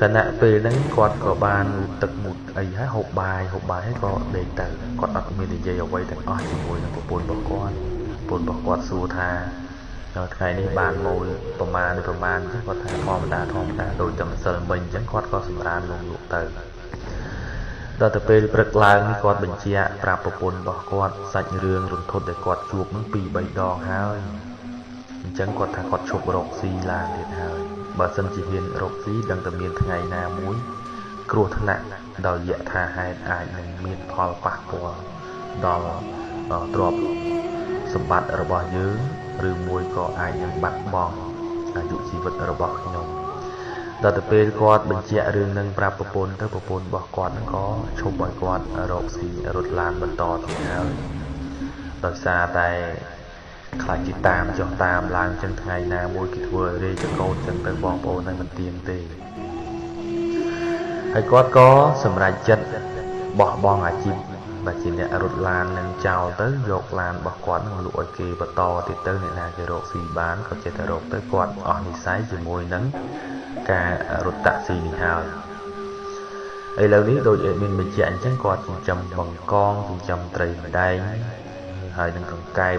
ខណៈពេលហ្នឹងគាត់ក៏បានទឹកមុតអីហើយហូបបាយហើយក៏ដេកទៅគាត់អត់មាននិយាយអ្វីទាំងអស់ជាមួយនឹងប្រពន្ធរបស់គាត់ប្រពន្ធរបស់គាត់សួរថាថ្ងៃនេះបានម៉ូលប្រមាណអញ្ចឹងគាត់ថាធម្មតាដូចតែម្សិលមិញអញ្ចឹងគាត់ក៏សម្រានលងលក់ទៅដល់ទៅពេលព្រឹកឡើងនេះគាត់បញ្ជាក់ប្រាប់ប្រពន្ធរបស់គាត់សាច់រឿងរន្ធត់ដែលគាត់ជួបនឹង2 3ដងហើយអញ្ចឹងគាត់ថាគាត់ឈប់រកស៊ីឡានទៀតហើយបើសិនជាហ៊ានរកស៊ីដឹងតែមានថ្ងៃណាមួយគ្រោះថ្នាក់ដោយយថាហេតុអាចនឹងមានផលប៉ះពាល់ដល់ទ្រព្យសម្បត្តិរបស់យើងឬមួយក៏អាចនឹងបាត់បង់អាយុជីវិតរបស់ខ្ញុំដល់ទៅពេលគាត់បញ្ជាក់រឿងនឹងប្រាប់ប្រពន្ធទៅប្រពន្ធរបស់គាត់នឹងក៏ឈប់ឲ្យគាត់រកស៊ីរត់ឡានបន្តទៀតហើយដោយសារតែខ្លាចគេតាមចុះតាមឡើងចឹងថ្ងៃណាមួយគេធ្វើឲ្យរាជកោតចឹងទៅបងប្អូនឲ្យមិនទៀងទេហើយគាត់ក៏សម្រេចចិត្តបោះបង់អាជីពបើជាអ្នករត់ឡាននឹងចោលទៅយកឡានរបស់គាត់នឹងលក់ឲ្យគេបន្តទៀតទៅអ្នកណាគេរកស៊ីបានក៏ចេះតែរកទៅគាត់អស់និស្ស័យជាមួយនឹងការរត់តាក់ស៊ីនេះហើយឥឡូវនេះដូចមានបញ្ជាក់អញ្ចឹងគាត់ចិញ្ចឹមបង្កងចិញ្ចឹមត្រីម្ដែងហើយនឹងកង្កែប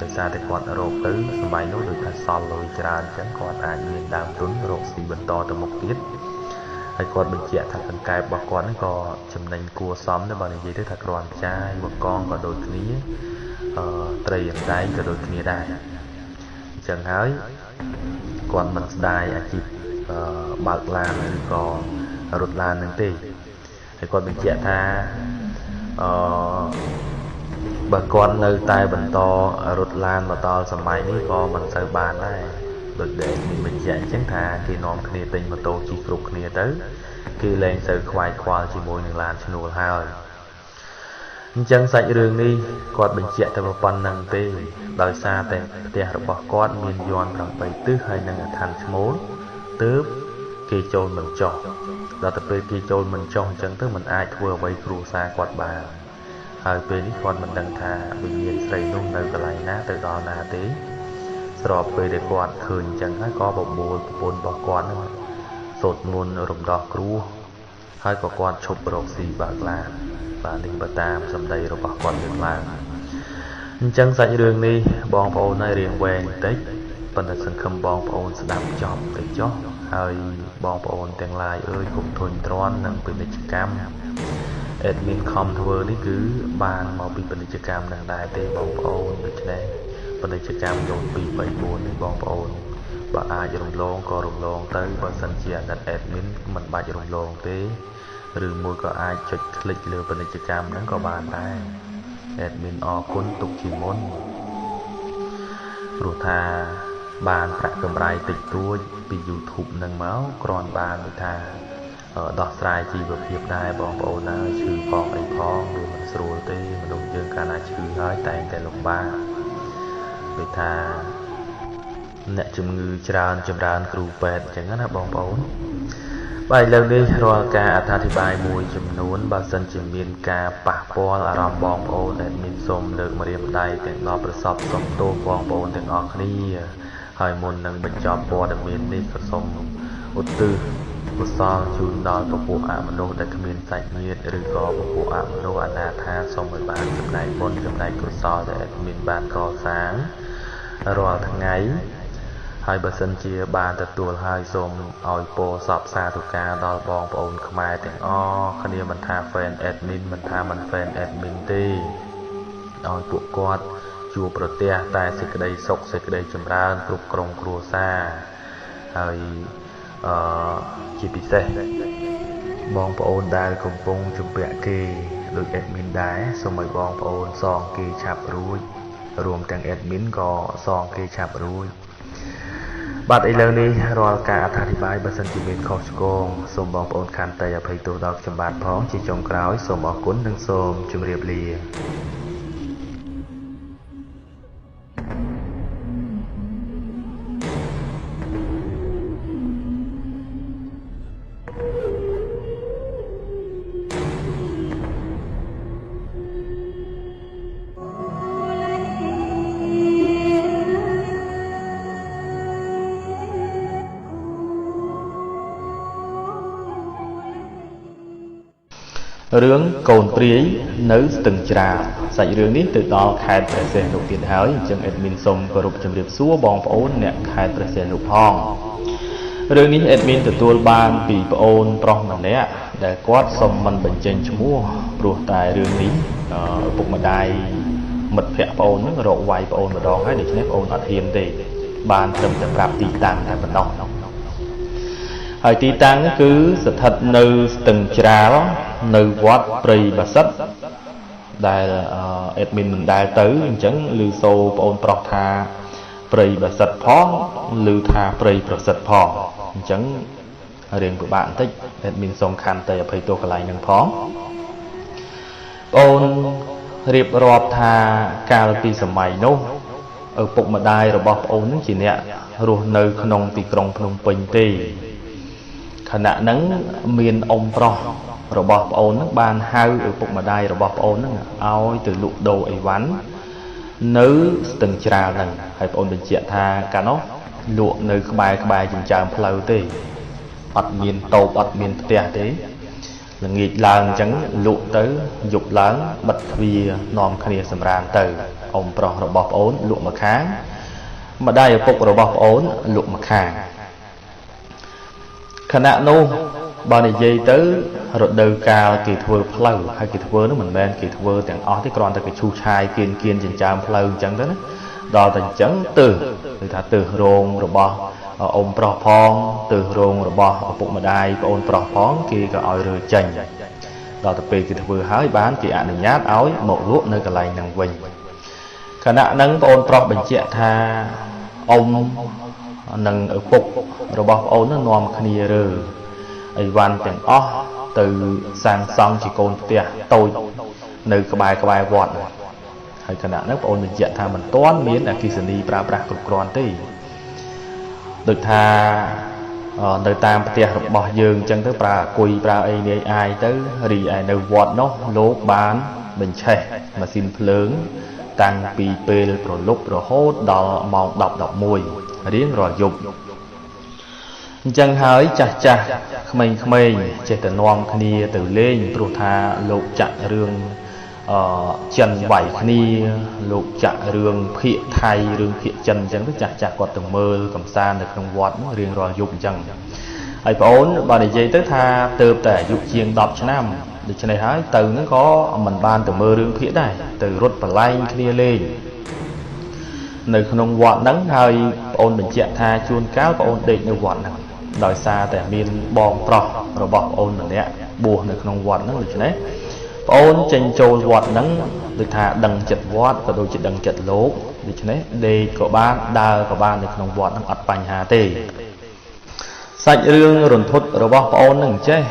ដោយសារតែគាត់រកទៅសម័យនោះដូចថាសល់លុយច្រើនអញ្ចឹងគាត់អាចមានដើមទុនរកស៊ីបន្តទៅមុខទៀតហើយគាត់បញ្ជាក់ថាកង្កែបរបស់គាត់ហ្នឹងក៏ចំណេញគួរសមដែរបើនិយាយទៅថាគ្រាន់ចាយបង្កងក៏ដូចគ្នាត្រីអណ្ដែងក៏ដូចគ្នាដែរអញ្ចឹងហើយគាត់មិនស្ដាយអាជីពបើកឡានឬក៏រត់ឡាននឹងទេហើយគាត់បញ្ជាក់ថាបើគាត់នៅតែបន្តរត់ឡានមកដល់សម័យនេះក៏មិនសូវបានដែរដូចដែលមានបញ្ជាក់អញ្ចឹងថាគេនាំគ្នាទិញម៉ូតូជិះគ្រប់គ្នាទៅគេលែងសូវខ្វាយខ្វល់ជាមួយនឹងឡានឈ្នួលហើយអញ្ចឹងសាច់រឿងនេះគាត់បញ្ជាក់តែប៉ុណ្្នឹងទេដោយសារតែផ្ទះរបស់គាត់មានយ័ន្ត8ទិសហើយនិងអាថ៌ឈ្មោលទើបគេចូលមិនចុះដល់ទៅពេលគេចូលមិនចុះអញ្ចឹងទៅមិនអាចធ្វើអ្វីគ្រួសារគាត់បានហើយពេលនេះគាត់មិនដឹងថាវិញ្ញាណស្រីនោះនៅកន្លែងណាទៅដល់ណាទេស្របពេលដែលគាត់ឃើញអញ្ចឹងហើយក៏បបួលប្រពន្ធរបស់គាត់នឹងសូត្រមន្តរំដោះគ្រោះហើយក៏គាត់ឈប់រកស៊ីបើកឡានបាទនេះបើតាមសម្ដីរបស់គាត់លើកឡើងអញ្ចឹងសាច់រឿងនេះបងប្អូនឲ្យរៀងវែងបន្តិច ប៉ុន្តែសង្ឃឹមបងប្អូនស្ដាប់ចប់ទៅចុះហើយបងប្អូនទាំងឡាយអើយកុំធុញទ្រាន់នឹងពាណិជ្ជកម្ម admin ខំធ្វើនេះគឺបានមកពីពាណិជ្ជកម្មនឹងដែរទេបងប្អូនដូច្នេះពាណិជ្ជកម្មយោន2 3 4នេះបងប្អូនបើអាចរំលងក៏រំលងទៅបើសិនជាអាណិត admin មិនបាច់រំលងទេឬមួយក៏អាចចុចคลิกលើពាណិជ្ជកម្មហ្នឹងក៏បានដែរ admin អរគុណទុកជាមុនព្រោះថាបានប្រាក់កម្រៃតិចតួចពី YouTube នឹងមកគ្រាន់បានដូចថាដោះស្រាយជីវភាពដែរបងប្អូនហើយឈឺផងអីផងវាមិនស្រួលទេមនុស្សយើងកាលណាឈឺហើយតែងតែលំបាកដូចថាអ្នកជំងឺច្រើនចម្រើនគ្រូពេទ្យអញ្ចឹងណាបងប្អូនបាទឥឡូវនេះរាល់ការអត្ថាធិប្បាយមួយចំនួនបើសិនជាមានការប៉ះពាល់អារម្មណ៍បងប្អូន admin សូមលើកម្រាមដៃទាំង10ប្រសពសូមទោសបងប្អូនទាំងអស់គ្នាហើយមុននឹងបញ្ចប់ព័ត៌មាននេះក៏សូមឧទ្ទិសកុសលជូនដល់ពពួកអមនុស្សដែលគ្មានសាច់ញាតិឬក៏ពពួកអមនុស្សអនាថាសូមឲ្យបានចំណែកបុណ្យចំណែកកុសលដែល admin បានកសាងរាល់ថ្ងៃហើយបើសិនជាបានទទួលហើយសូមឲ្យពរសពសាធុការដល់បងប្អូនខ្មែរទាំងអស់គ្នាមិនថា fan admin មិនថាមិន fan admin ទេឲ្យពួកគាត់ជួបប្រទះតែសេចក្តីសុខសេចក្តីចម្រើនគ្រប់ក្រុមគ្រួសារហើយជាពិសេសបងប្អូនដែលកំពុងជំពាក់គេដូច admin ដែរសូមឲ្យបងប្អូនសងគេឆាប់រួចរួមទាំង admin ក៏សងគេឆាប់រួចបាទឥឡូវនេះរាល់ការអត្ថាធិប្បាយបើសិនជាមានខុសឆ្គងសូមបងប្អូនខន្តីអភ័យទោសដល់ខ្ញុំបាទផងជាចុងក្រោយសូមអរគុណនិងសូមជម្រាបលារឿងកូនព្រាយនៅស្ទឹងច្រាលសាច់រឿងនេះទៅដល់ខេត្តព្រះសីហនុទៀតហើយអញ្ចឹង admin សូមគោរពជម្រាបសួរបងប្អូនអ្នកខេត្តព្រះសីហនុផងរឿងនេះ admin ទទួលបានពីប្អូនប្រុសម្នាក់ដែលគាត់សូមមិនបញ្ចេញឈ្មោះព្រោះតែរឿងនេះឪពុកម្ដាយមិត្តភក្តិប្អូននឹងរកវាយប្អូនម្ដងហើយដូច្នេះប្អូនអត់ហ៊ានទេបានត្រឹមតែប្រាប់ទីតាំងតែប៉ុណ្ណោះហើយទីតាំងគឺស្ថិតនៅស្ទឹងច្រាលនៅវត្តព្រៃបាសិទ្ធដែល admin មិនដែលទៅអញ្ចឹងឮសូរប្អូនប្រុសថាព្រៃបាសិទ្ធផងឮថាព្រៃប្រសិទ្ធផងអញ្ចឹងរៀងពិបាកបន្តិច admin សូមខន្តីអភ័យទោសកន្លែងហ្នឹងផងប្អូនរៀបរាប់ថាកាលពីសម័យនោះឪពុកម្ដាយរបស់ប្អូននឹងជាអ្នករស់នៅក្នុងទីក្រុងភ្នំពេញទេខណៈហ្នឹងមានអ៊ំប្រុសរបស់ប្អូនហ្នឹងបានហៅឪពុកម្ដាយរបស់ប្អូនហ្នឹងឲ្យទៅលក់ដូរអីវ៉ាន់នៅស្ទឹងច្រាលហ្នឹងហើយប្អូនបញ្ជាក់ថាកាលនោះលក់នៅក្បែរចិញ្ចើមផ្លូវទេអត់មានតូបអត់មានផ្ទះទេល្ងាចឡើងអញ្ចឹងលក់ទៅយប់ឡើងបិទទ្វារនាំគ្នាសម្រានទៅអ៊ំប្រុសរបស់ប្អូនលក់ម្ខាងម្ដាយឪពុករបស់ប្អូនលក់ម្ខាងខណៈនោះបើនិយាយទៅរដូវកាលគេធ្វើផ្លូវហើយគេធ្វើនោះមិនមែនគេធ្វើទាំងអស់ទេគ្រាន់តែគេឈូសឆាយគៀនចិញ្ចើមផ្លូវអញ្ចឹងទៅណាដល់តែអញ្ចឹងទើសគឺថាទើសរោងរបស់អ៊ំប្រុសផងទើសរោងរបស់ឪពុកម្ដាយប្អូនប្រុសផងគេក៏ឲ្យរើចេញដល់ទៅពេលគេធ្វើហើយបានគេអនុញ្ញាតឲ្យមកលក់នៅកន្លែងហ្នឹងវិញខណៈហ្នឹងប្អូនប្រុសបញ្ជាក់ថាអ៊ំនិងឪពុករបស់ប្អូននឹងនាំគ្នារើអីវ៉ាន់ទាំងអស់ទៅសាងសង់ជាកូនផ្ទះតូចនៅក្បែរវត្តហើយខណៈហ្នឹងប្អូនបញ្ជាក់ថាមិនទាន់មានអគ្គិសនីប្រើប្រាស់គ្រប់គ្រាន់ទេដូចថានៅតាមផ្ទះរបស់យើងអញ្ចឹងទៅប្រើអាគុយប្រើអីនាយអាយទៅរីឯនៅវត្តនោះលោកបានបញ្ឆេះម៉ាស៊ីនភ្លើងតាំងពីពេលព្រលប់រហូតដល់ម៉ោង10 11រៀងរាល់យប់អញ្ចឹងហើយចាស់ក្មេងៗចេះតែនាំគ្នាទៅលេងព្រោះថាលោកចាក់រឿង ចិនវាយគ្នាលោកចាក់រឿងភាគថៃរឿងភាគចិនអញ្ចឹងទៅចាស់ចាស់គាត់ទៅមើលកំសាន្តនៅក្នុងវត្តរៀងរាល់យប់អញ្ចឹងហើយប្អូនបើនិយាយទៅថាទៅតែអាយុជាង10ឆ្នាំដូច្នេះហើយទៅហ្នឹងក៏មិនបានទៅមើលរឿងភាគដែរទៅរត់ប្រឡែងគ្នាលេងនៅក្នុងវត្តហ្នឹងហើយប្អូនបញ្ជាក់ថាជួនកាលប្អូនដេកនៅវត្តហ្នឹងដោយសារតែមានបងប្រុសរបស់ប្អូនម្នាក់បួសនៅក្នុងវត្តហ្នឹងដូច្នេះប្អូនចេញចូលវត្តហ្នឹងដូចថាដឹងចិត្តវត្តក៏ដូចជាដឹងចិត្តលោកដូច្នេះដេកក៏បានដើរក៏បាននៅក្នុងវត្តហ្នឹងអត់បញ្ហាទេសាច់រឿងរន្ធត់របស់ប្អូនហ្នឹងចេះ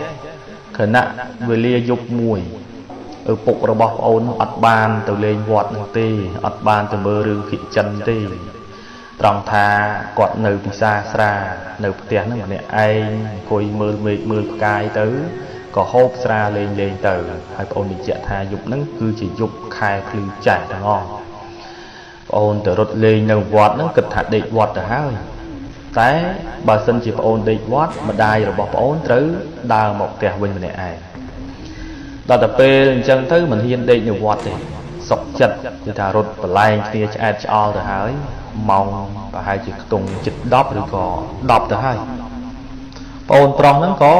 ខណៈវេលាយប់មួយឪពុករបស់ប្អូនអត់បានទៅលេងវត្តនោះទេអត់បានទៅមើលរឿងភាគចិនទេត្រង់ថាគាត់នៅពិសាស្រានៅផ្ទះហ្នឹងម្នាក់ឯងអង្គុយមើលមេឃមើលផ្កាយទៅក៏ហូបស្រាលេងលេងទៅហើយប្អូនបញ្ជាក់ថាយប់ហ្នឹងគឺជាយប់ខែភ្លឺចែកទាំងអស់ប្អូនទៅរត់លេងនៅវត្តហ្នឹងគិតថាដេកវត្តទៅហើយតែបើសិនជាប្អូនដេកវត្តម្ដាយរបស់ប្អូនត្រូវដើរមកផ្ទះវិញម្នាក់ឯងដល់តែពេលអញ្ចឹងទៅមិនហ៊ានដេកនៅវត្តទេសុកចិត្តគឺថារត់ប្រឡែងគ្នាឆ្អែតឆ្អល់ទៅហើយម៉ោងប្រហែលជាខ្ទង់ជិត10ឬក៏10ទៅហើយប្អូនប្រុសហ្នឹងក៏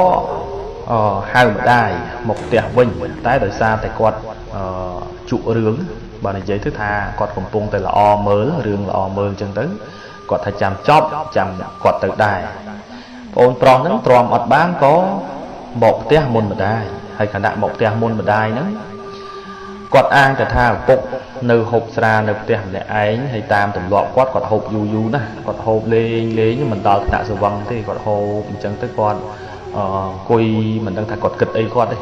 ហៅម្ដាយមកផ្ទះវិញតែដោយសារតែគាត់ជក់រឿងបើនិយាយទៅថាគាត់កំពុងតែល្អមើលរឿងល្អមើលអញ្ចឹងទៅគាត់ថាចាំចប់ចាំគាត់ទៅដែរប្អូនប្រុសហ្នឹងទ្រាំអត់បានក៏មកផ្ទះមុនម្ដាយហើយខណៈមកផ្ទះមុនម្ដាយហ្នឹងគាត់អាងតែថាឪពុកនៅហូបស្រានៅផ្ទះម្នាក់ឯងហើយតាមទម្លាប់គាត់គាត់ហូបយូរយូរណាស់គាត់ហូបលេងលេងមិនដល់ថ្នាក់ស្វឹងទេគាត់ហូបអញ្ចឹងទៅគាត់អង្គុយមិនដឹងថាគាត់គិតអីគាត់ទេ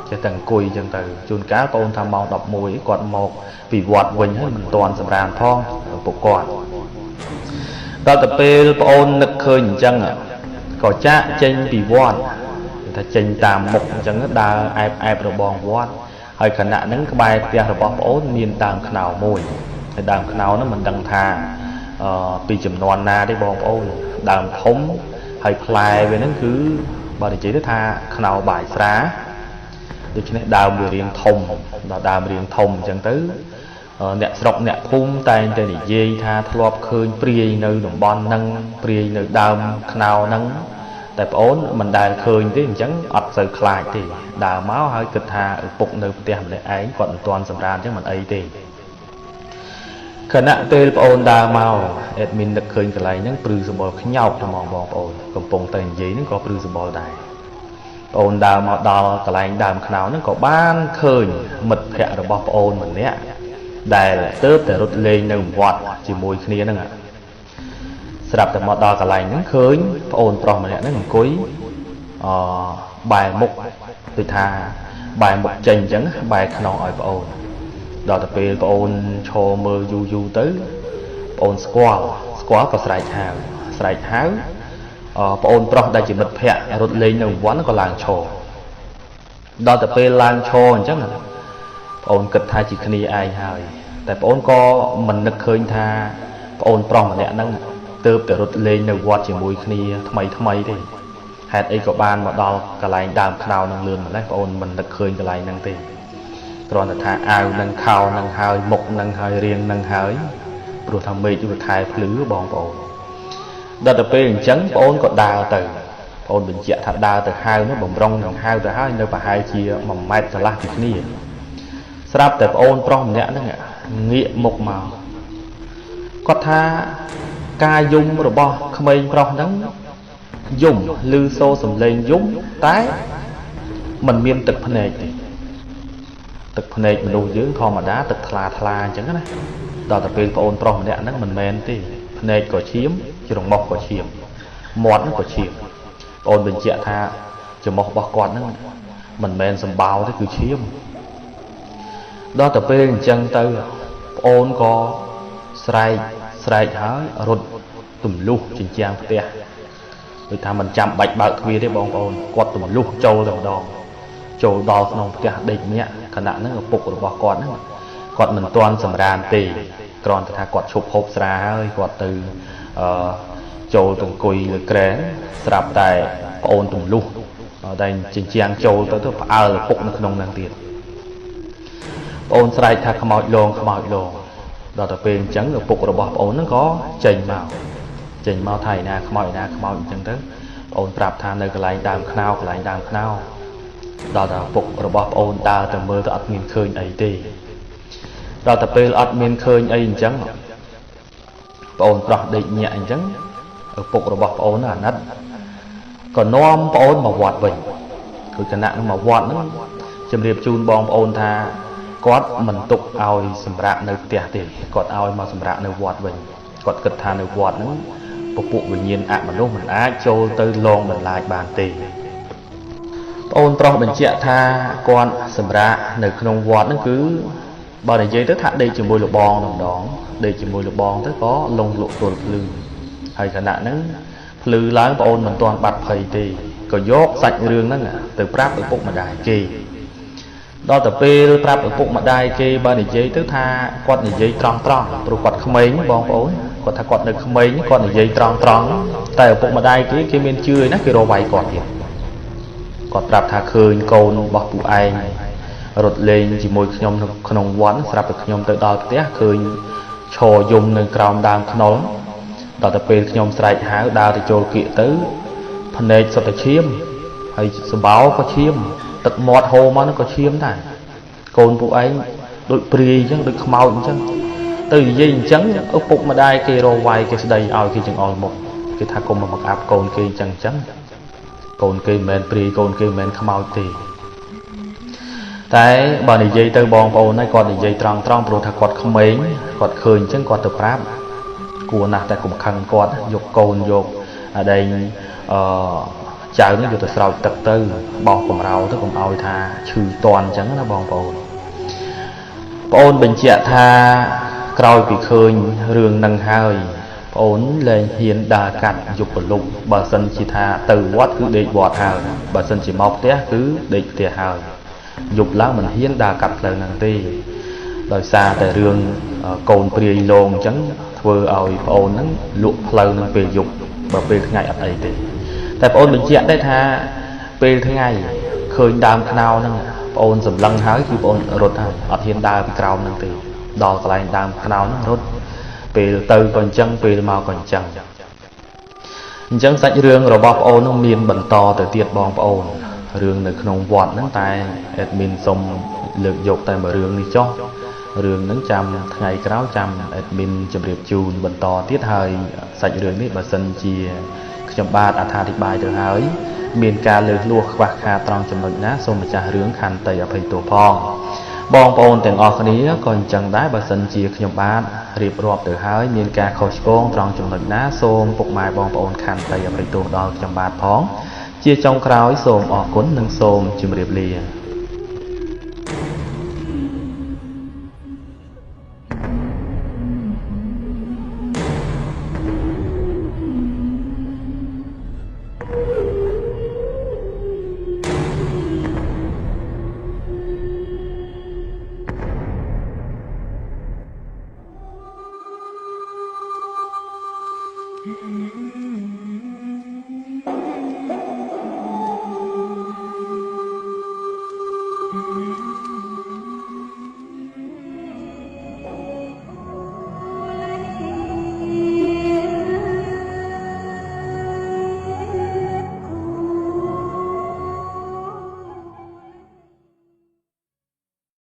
ចេះតែអង្គុយអញ្ចឹងទៅជួនកាលបងថាម៉ោង11គាត់មកពីវត្តវិញហើយមិនទាន់សម្រានផងឪពុកគាត់ដល់ទៅពេលប្អូននឹកឃើញអញ្ចឹងក៏ចាកចេញពីវត្តថាចេញតាមមុខអញ្ចឹងដើរអែបអែបរបងវត្តហើយខណៈហ្នឹងក្បែរផ្ទះរបស់ប្អូនមានដើមខ្នោមួយហើយដើមខ្នោហ្នឹងមិនដឹងថាពីចំនួនណាទេបងប្អូនដើមធំហើយផ្លែវាហ្នឹងគឺបើនិយាយទៅថាខ្នោបាយស្រាដូច្នេះដើមវារៀងធំដល់ដើមរៀងធំអញ្ចឹងទៅអ្នកស្រុកអ្នកភូមិតែងតែនិយាយថាធ្លាប់ឃើញព្រាយនៅតំបន់ហ្នឹងព្រាយនៅដើមខ្នោហ្នឹងតែប្អូនមិនដែលឃើញទេអញ្ចឹងអត់សូវខ្លាចទេដើរមកហើយគិតថាឪពុកនៅផ្ទះម្នាក់ឯងគាត់មិនទាន់សម្រានអញ្ចឹងមិនអីទេខណៈពេលប្អូនដើរមកអេដមីននឹកឃើញកន្លែងហ្នឹងព្រឺសម្បុរខ្ញោកហ្មងបងប្អូនកំពុងតែនិយាយហ្នឹងក៏ព្រឺសម្បុរដែរប្អូនដើរមកដល់កន្លែងដើមខ្នោហ្នឹងក៏បានឃើញមិត្តភ័ក្តិរបស់ប្អូនម្នាក់ដែលទៅតែរត់លេងនៅវត្តជាមួយគ្នាហ្នឹងស្រាប់តែមកដល់កន្លែងហ្នឹងឃើញប្អូនប្រុសម្នាក់ហ្នឹងអង្គុយបែរមុខដូចថាបែរមុខចេញអញ្ចឹងបែរខ្នងឲ្យប្អូនដល់ទៅពេលប្អូនឈរមើលយូរយូរទៅប្អូនស្គាល់ក៏ស្រែកហៅស្រែកហៅប្អូនប្រុសដែលជាមិត្តភ័ក្តិរត់លេងនៅវត្តក៏ឡើងឈរដល់ទៅពេលឡើងឈរអញ្ចឹងប្អូនគិតថាជាគ្នាឯងហើយតែប្អូនក៏មិននឹកឃើញថាប្អូនប្រុសម្នាក់ហ្នឹងទៅតែរត់លេងនៅវត្តជាមួយគ្នាថ្មីថ្មីទេហេតុអីក៏បានមកដល់កន្លែងដើមខ្នោនឹងលឿនម្ល៉េះប្អូនមិននឹកឃើញកន្លែងហ្នឹងទេគ្រាន់តែថាអាវនឹងខោនឹងហើយមុខនឹងហើយរាងនឹងហើយព្រោះថាមេឃវាខែភ្លឺបងប្អូនដល់ទៅពេលអញ្ចឹងប្អូនក៏ដើរទៅប្អូនបញ្ជាក់ថាដើរទៅហៅនោះបំរុងនឹងហៅទៅហើយនៅប្រហែលជា1ម៉ែត្រកន្លះពីគ្នាស្រាប់តែប្អូនប្រុសម្នាក់ហ្នឹងងាកមុខមកគាត់ថាការយំរបស់ក្មេងប្រុសហ្នឹងយំឮសូរសំឡេងយំតែมันមានទឹកភ្នែកទេទឹកភ្នែកមនុស្សយើងធម្មតាទឹកថ្លាថ្លាអញ្ចឹងណាដល់តែពេលប្អូនប្រុសម្នាក់ហ្នឹងមិនមែនទេភ្នែកក៏ឈាមច្រមុះក៏ឈាមមាត់ហ្នឹងក៏ឈាមប្អូនបញ្ជាក់ថាច្រមុះរបស់គាត់ហ្នឹងមិនមែនសម្បោទេគឺឈាមដល់តែពេលអញ្ចឹងទៅប្អូនក៏ស្រែកស្រែកហើយរត់ទម្លុះជញ្ជាំងផ្ទះដូចថាមិនចាំបាច់បើកទ្វារទេបងប្អូនគាត់ទម្លុះចូលតែម្ដងចូលដល់ក្នុងផ្ទះដេកញាក់ខណៈហ្នឹងឪពុករបស់គាត់ហ្នឹងគាត់មិនទាន់សម្រានទេគ្រាន់តែថាគាត់ឈប់ហូបស្រាហើយគាត់ទៅចូលទៅអង្គុយលើគ្រែស្រាប់តែប្អូនទម្លុះតែជញ្ជាំងចូលទៅផ្អើលឪពុកនៅក្នុងហ្នឹងទៀត ប្អូនស្រែកថាខ្មោចលងខ្មោចលងដល់ទៅពេលអញ្ចឹងឪពុករបស់ប្អូនហ្នឹងក៏ចេញមកចេញមកថាឯណាខ្មោចឯណាខ្មោចអញ្ចឹងទៅប្អូនប្រាប់ថានៅកន្លែងដើមខ្នោកន្លែងដើមខ្នោដល់តែឪពុករបស់ប្អូនដើរទៅមើលទៅអត់មានឃើញអីទេដល់តែពេលអត់មានឃើញអីអញ្ចឹងប្អូនប្រុសដេកញាក់អញ្ចឹងឪពុករបស់ប្អូនអាណិតក៏នាំប្អូនមកវត្តវិញគឺគណៈនឹងមកវត្តហ្នឹងជំរាបជូនបងប្អូនថាគាត់មិនទុកឲ្យសម្រាកនៅផ្ទះទេគាត់ឲ្យមកសម្រាកនៅវត្តវិញគាត់គិតថានៅវត្តហ្នឹងពពួកវិញ្ញាណអមនុស្សមិនអាចចូលទៅលងបន្លាចបានទេប្អូនប្រុសបញ្ជាក់ថាគាត់សម្រាកនៅក្នុងវត្តហ្នឹងគឺបើនិយាយទៅថាដេកជាមួយលបងតែម្ដងដេកជាមួយលបងទៅក៏លងលក់ទល់ភ្លឺហើយខណៈហ្នឹងភ្លឺឡើងប្អូនមិនទាន់បាត់ភ័យទេក៏យកសាច់រឿងហ្នឹងទៅប្រាប់ឪពុកម្ដាយគេដល់ទៅពេលប្រាប់ឪពុកម្ដាយគេបើនិយាយទៅថាគាត់និយាយត្រង់ត្រង់ព្រោះគាត់ក្មេងបងប្អូនគាត់ថាគាត់នៅក្មេងគាត់និយាយត្រង់ត្រង់តែឪពុកម្ដាយគេគេមានជឿណាគេរកវាយគាត់ទៀតគាត់ប្រាប់ថាឃើញកូនរបស់ពួកឯងរត់លេងជាមួយខ្ញុំនៅក្នុងវត្តស្រាប់តែខ្ញុំទៅដល់ផ្ទះឃើញឈរយំនៅក្រោមដើមខ្នុរដល់ទៅពេលខ្ញុំស្រែកហៅដើរទៅចូលគៀកទៅភ្នែកសុទ្ធតែឈាមហើយសម្បោក៏ឈាមទឹកមាត់ហូរមកហ្នឹងក៏ឈាមដែរកូនពួកឯងដូចព្រាយអញ្ចឹងដូចខ្មោចអញ្ចឹងទៅនិយាយអញ្ចឹងឪពុកម្ដាយគេរកវាយគេស្ដីឲ្យគេចង្អុលមុខគេថាកុំមកអាប់កូនគេអញ្ចឹងអញ្ចឹងកូនគេមិនមែនព្រាយកូនគេមិនមែនខ្មោចទេតែបើនិយាយទៅបងប្អូនហើយគាត់និយាយត្រង់ត្រង់ព្រោះថាគាត់ក្មេងគាត់ឃើញអញ្ចឹងគាត់ទៅប្រាប់គួរណាស់តែកុំខឹងគាត់យកកូនយកអាដែងអឺចៅនេះយកទៅស្រោចទឹកទៅបោះកម្រោទៅកុំឲ្យថាឈឺតន់អញ្ចឹងណាបងប្អូនប្អូនបញ្ជាក់ថាក្រោយពីឃើញរឿងនឹងហើយប្អូនលែងហ៊ានដើរកាត់យប់ព្រលប់បើសិនជាថាទៅវត្តគឺដេកវត្តហើយបើសិនជាមកផ្ទះគឺដេកផ្ទះហើយយប់ឡើងមិនហ៊ានដើរកាត់ផ្លូវហ្នឹងទេដោយសារតែរឿងកូនព្រាយលងអញ្ចឹងធ្វើឲ្យប្អូនហ្នឹងលក់ផ្លូវហ្នឹងពេលយប់បើពេលថ្ងៃអត់អីទេតែប្អូនបញ្ជាក់ដែរថាពេលថ្ងៃឃើញដើមខ្នោហ្នឹងប្អូនសម្លឹងហើយគឺប្អូនរត់ហើយអត់ហ៊ានដើរពីក្រោមហ្នឹងទេដល់កន្លែងដើមខ្នោហ្នឹងរត់ពេលទៅក៏អញ្ចឹងពេលមកក៏អញ្ចឹងអញ្ចឹងសាច់រឿងរបស់ប្អូនហ្នឹងមានបន្តទៅទៀតបងប្អូនរឿងនៅក្នុងវត្តហ្នឹងតែ admin សុំលើកយកតែមួយរឿងនេះចុះរឿងហ្នឹងចាំថ្ងៃក្រោយចាំ admin ជម្រាបជូនបន្តទៀតហើយសាច់រឿងនេះបើសិនជាខ្ញុំបាទអត្ថាធិប្បាយទៅហើយមានការលើសលួសខ្វះខាតត្រង់ចំណុចណាសូមម្ចាស់រឿងខន្តីអភ័យទោសផងបងប្អូនទាំងអស់គ្នាក៏អញ្ចឹងដែរបើសិនជាខ្ញុំបាទរៀបរាប់ទៅហើយមានការខុសឆ្គងត្រង់ចំណុចណាសូមពុកម៉ែបងប្អូនខន្តីអភ័យទោសដល់ខ្ញុំបាទផងជាចុងក្រោយសូមអរគុណនិងសូមជម្រាបលា។